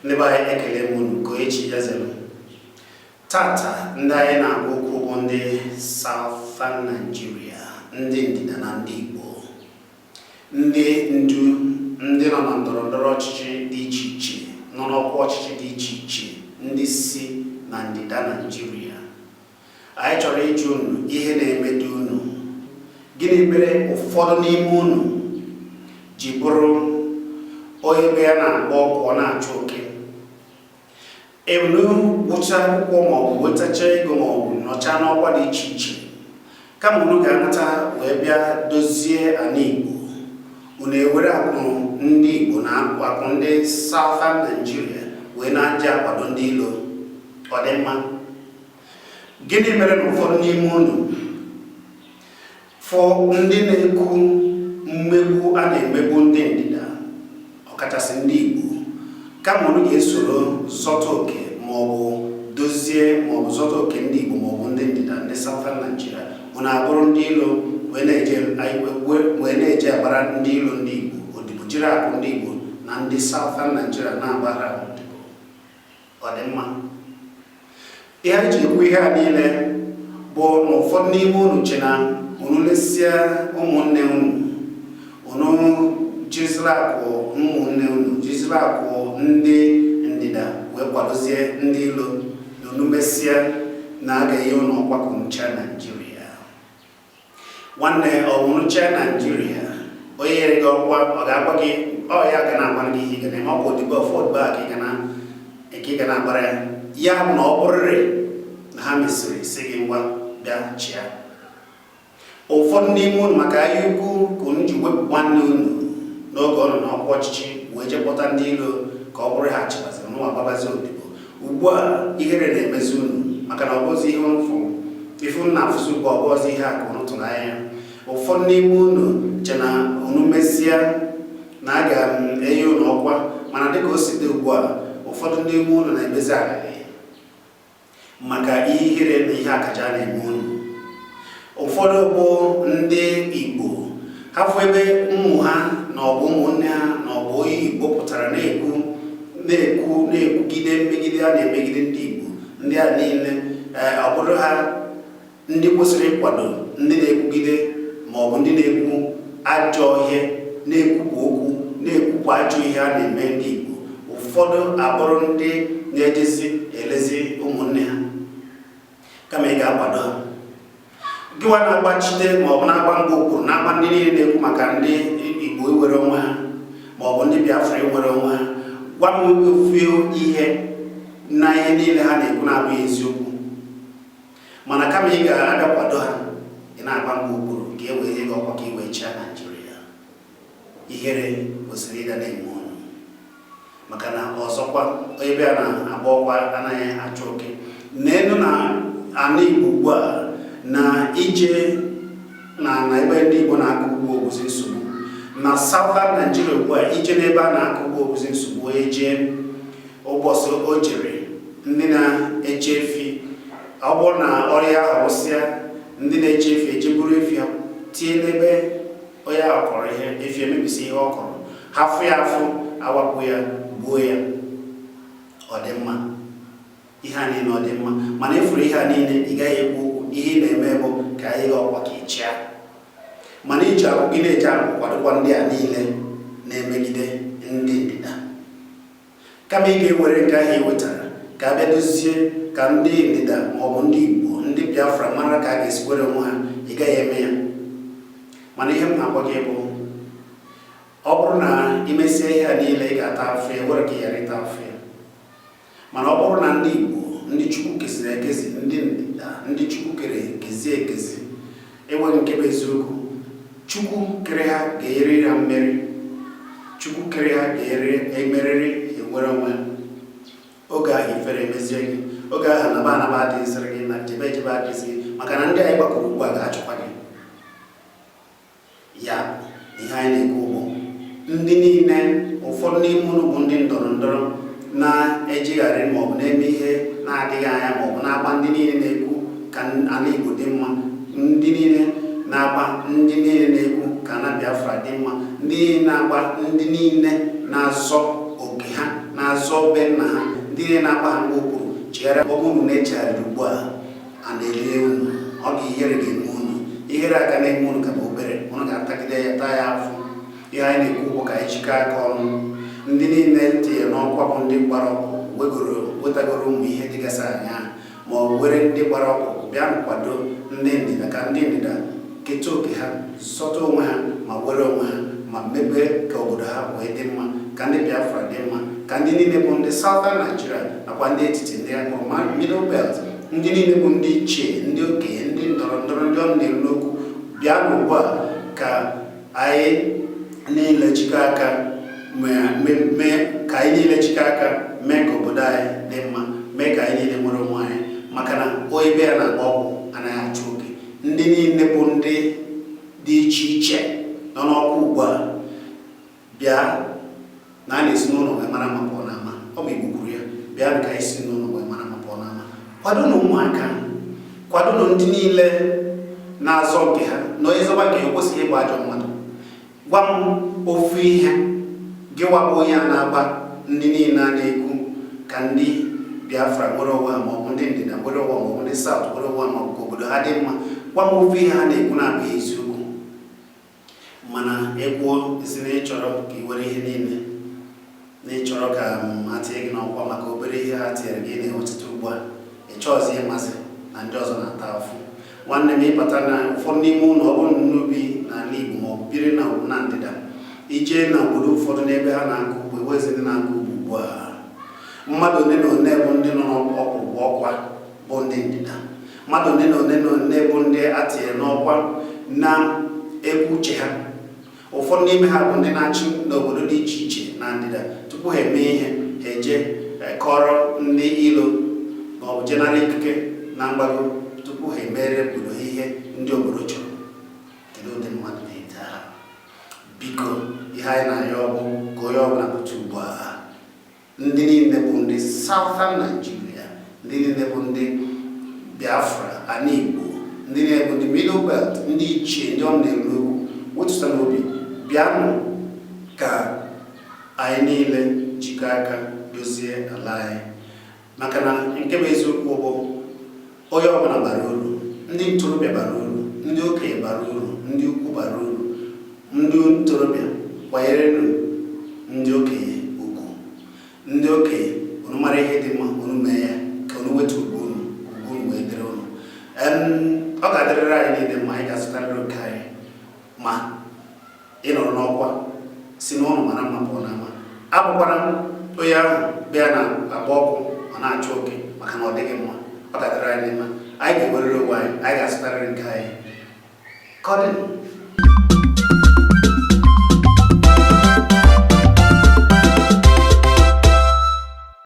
Ndị be anyị, ekele m unu ka echi ya zelu. Tata, ndị anyị na-agwa okwu bụ ndị Southern Nigeria, ndị ndịda na ndị Igbo, ndị ndu, ndị nọ na ndọrọ ndọrọ ọchịchị dị iche iche, nọ n'ọkwa ọchịchị dị iche iche, ndị si na ndịda Nigeria. Anyị chọrọ ịjụ unu ihe na-emedu unu. Gịnị mere ụfọdụ n'ime unu ji bụrụ onye be ya na-agba ọkụ, ọ na-achụ oke enu gwụcha akwụkwọ maọbụ nwetacha ego maọbụ nọcha n'ọkwa dị iche iche, kama unu ga-anata wee bịa dozie ala Igbo, unu ewere akụ ndị Igbo na akụ ndị Southern Nigeria wee na-aji akwado ndị ilo? Ọ dị mma? Gịnị mere na ụfọdụ n'ime unu fọ ndị na-ekwu mmegbu a na-emegbu ndị ndịda, ọkachasị ndị Igbo, kama unu ga-esoro zọta oke maọbụ dozie maọbụ zọta oke ndị Igbo maọbụ ndị ndịda, ndị Southern Nigeria, unu abụrụ ndị ilo wee na-eje agbara ndị ilo ndị Igbo odibo, jiri akụ ndị Igbo na ndị Southern Nigeria na-agbara odibo? Ọ dị mma? Ihe anyị ji ekwu ihe a niile bụ na ụfọdụ n'ime unu che na unu lesịa ụmụnne unu, unu jizila akụ ụmụnne unu, jizila akụ ndị ndịda wee kwadozie ndị ilo, na unu mesịa na a ga-enye unu ọkwa ka unu chịa Naijiria. Nwanne, ọ bụ unu chịa Naijiria, onye nyere gị ọkwa, ọ ga-agwa gị, ọ ya ga na-agwa gị ihe ị ga na-eme? Ọ bụ odibo ofu odibo a ka ị ga na-agbara ya. Ya bụ na ọ bụrịrị na ha mesịrị sị gị, "Ngwa, bịa chịa." Ụfọdụ n'ime unu, maka anya ukwu ka unu ji wepụ nwanne unu n'oge ọ nọ n'ọkwa ọchịchị wee jee kpọta ndị ilo ka ọ bụrụ ha chịbaziri nwa gbabazi odibo. Ugbu a, ihere na-emezi unu maka na ọ bụzi ihe unu fụrụ, ife unu na-afụzi ugbu a, ọ bụzi ihe a ka unu tụrụ anya. Ụfọdụ n'ime unu che na unu mesịa na a ga-enye unu ọkwa, mana dịka o si dị ugbu a, ụfọdụ n'ime unu na-emezi arịrị maka ihe ihere na ihe akaja na-eme unu. Ụfọdụ bụ ndị Igbo, ha fụ ebe ụmụ ha na ọ bụ ụmụnne ha na ọ bụ onye Igbo pụtara na-ekwu na-ekwu na-ekwugide mmegide a na-emegide ndị Igbo, ndị a niile, ọ bụrụ ha ndị kwesịrị ịkwado ndị na-ekwugide ma ọ bụ ndị na-ekwu ajọ ihe, na-ekwupụ okwu, na-ekwupụ ajọ ihe a na-eme ndị Igbo, ụfọdụ abụrụ ndị na-ejezi elezi ụmụnne ha kama ị ga-akwado ha. Gịwa na-agbachite ma ọ bụ na-agba mgba okpuru, na-agba ndị niile na-ekwu maka ndị Igbo iwere onwe ha ma ọ bụ ndị Biafra iwere onwe ha, gwa m ofu ihe na ihe niile ha na-ekwu na-abụghị eziokwu. Mana kama ị ga-abịa kwado ha, ị na-agba mgba okpuru ka e wee nye gị ọkwa ka ị wee chịa Naijiria. Ihere kwesịrị ịga na-eme unu, maka na ọzọkwa, onye bịa na-agba ọkwa anaghị achụ oke n'elu na ana Igbo. Ugbu a na ije na ebe ndị Igbo na-akọ ugbo bụzi nsogbu na Southern Nigeria. Ugbu a, ije n'ebe a na-akọ ugbo bụzi nsogbu. Onye jee ụbọchị o jere, ndị na-eche efi, ọ bụrụ na ọrịa ahụ wụsịa, ndị na-eche efi eje buru efi ha tinye n'ebe onye ahụ kọrọ ihe. Efi emebisi ihe ọ kọrọ, ha fụ ya afụ, awapụ ya, gbuo ya. Ọ dị mma? Ihe a niile, ọ dị mma? Mana ịfụrụ ihe a niile, ị gaghị ekwu okwu. Ihe ị na-eme bụ ka anyị ga ọkwa ka ị chịa, mana iji akwụkwọ gị na-eji akwụkwọ kwadokwa ndị a niile na-emegide ndị ndịda, kama ị ga-ewere nke ahụ ị wetara ka a bịa dozie ka ndị ndịda maọbụ ndị Igbo, ndị Biafra mara ka a ga-esi were onwe ha. Ị gaghị eme ya. Mana ihe m na-agwa gị bụ, ọ bụrụ na imesie ihe a niile, ị ga-ata afụ ya, were ka ị ghara ịta afụ ya. Mana ọ bụrụ na ndị Igbo, ndị Chukwu kesiri ekezi, ndị ndịda, ndị Chukwu kere kezie ekezi, enweghị nke bụ eziokwu, Chukwu kere ha ga-enyerịrị ha mmeri. Chukwu kere ha ga-emerịrị enwere onwe ha. Oge ahụ, ifere emezie gị. Oge ahụ, anaba anaba adịghịzịrị gị, na jebe ejebe adịghịzị gị, maka na ndị anyị gbakọrọ ugbu a ga-achụkwa gị. Ya bụ ihe anyị na-ekwu bụ, ndị niile, ụfọdụ n'ime unu bụ ndị ndọrọ ndọrọ na-ejigharị maọbụ na-eme ihe na-adịghị anya maọbụ na-agba ndị niile na-ekwu ka ala Igbo dị mma, ndị niile na-agba ndị niile na-ekwu ka ala Biafra dị mma, ndị niile na-agba ndị niile na-azọ oke ha, na na-azọ be nna ha, ndị niile na-agba ha mgba okpuru, chegharịa. Ọ bụrụ na echegharịrị ugbu a, a na-elie unu, ọ ga ihere ga-eme unu. Ihere aka na-eme unu ka bụ obere, unu ga-atagide ya, taa ya afụ. Ihe anyị na-ekwu bụ ka anyị jikọọ aka ọnụ. Ndị niile tinye n'ọkwa bụ ndị gbara ọkụ wegoro wetagoro ụmụ ihe dịgasị anya, ma ọ bụ were ndị gbara ọkụ bịa kwado ndị ndịda, ka ndị ndịda keta oke ha, zọta onwe ha, ma were onwe ha, ma mepee ka obodo ha wee dị mma, ka ndị Biafra dị mma, ka ndị niile bụ ndị Southern Nigeria nakwa ndị etiti, ndị akpọrọ Middle Belt, ndị niile bụ ndị ichie, ndị okenye, ndị ndọrọ ndọrọ, ndị ọnụ na-eru n'okwu, bịa n'ugbu a ka anyị niile jikọ aka mee ka anyị niile jikọ aka mee ka obodo anyị dị mma, mee ka anyị niile nwere onwe anyị, maka na onye be ya na-agba ọgwụ anaghị achụ oke. Ndị niile bụ ndị dị iche iche nọ n'ọkwa ugbu a, bịa na a na-esi n'ụlọ wee mara ma pụọ n'ama. Ọ bụ Igbo kwuru ya. Bịa ka anyị si n'ụlọ wee mara ma pụọ n'ama. Kwadonụ ụmụaka, kwadonụ ndị niile na-azọ nke ha. Na onye zọba nke ya, o kwesịghị ịgba ajọ mmadụ. Gwa m ofu ihe gị wabụ onye a na-agba ndị niile a na-ekwu ka ndị Biafra nwere onwe ha, maọbụ ndị ndịda nwere onwe ha, maọbụ ndị South nwere onwe ha, maọbụ ka obodo ha dị mma. Gwa m ofu ihe ha na-ekwu na-abụghị eziokwu. Mana ekwuo isi na ịchọrọ ka ị were ihe niile, na ịchọrọ ka ha tinye gị n'ọkwa maka obere ihe ha tinyere gị na-enwetụta ugbu a, ị chọọzi ịmasị na ndị ọzọ na-ata afụ. Nwanne m, ịbata na ụfọdụ n'ime ụlọ, ọ bụrụ na unu bi n'ala Igbo ma ọ bụ biri na ndịda, ijee na obodo ụfọdụ n'ebe ha na-akọ ugbo, ewezi ndị na-akọ ugbo ugbu a, mmadụ one na one bụ ndị nọ n'ọkpụrụkpụ ọkwa bụ ndị ndịda, mmadụ one na one na one bụ ndị a tinyere n'ọkwa na-ekwu uche ha. Ụfọdụ n'ime ha bụ ndị na-achị n'obodo dị iche iche na ndịda. Tupu ha eme ihe, ha eje kọrọ ndị ilo ma ọ bụ jenara ikike na mgbago tupu ha emere obodo ha ihe ndị obodo chọrọ. Kedu ụdị mmadụ na-ete ha? Biko, ihe anyị na-ayọ bụ ka onye ọbụla pụta ugbu a. Ndị niile bụ ndị Southern Nigeria, ndị niile bụ ndị Biafra, ana Igbo, ndị niile bụ ndị Middle Belt, ndị ichie, ndị ọ na-eru okwu, wetụta n'obi, bịanụ ka anyị niile jikọọ aka dozie ala anyị, maka na nke bụ eziokwu bụ onye ọbụla bara uru. Ndị ntorobịa bara uru, ndị okenye bara uru, ndị ukwu bara uru. Ndị ntorobịa, kwanyerenụ ndị okenye ugwu. Ndị okenye, unu mara ihe dị mma, unu mee ya ka unu weta ugwu unu, ugwu unu wee dịrị unu. Ọ ga-adịrịrị anyị niile mma. Anyị ga-azụtarịrị oke anyị. Ma ị nọrọ n'ọkwa, si n'ụlọ mara mma pụọ n'ama. Abụkwara onye ahụ bịa na-agba ọkụ ọ na-achụ oke, maka na ọ dịghị mma. Ọ ga-adịrị anyị mma. Anyị ga-ewerịrị onwe anyị. Anyị ga-azụtarịrị nke anyị. Ka ọ dị.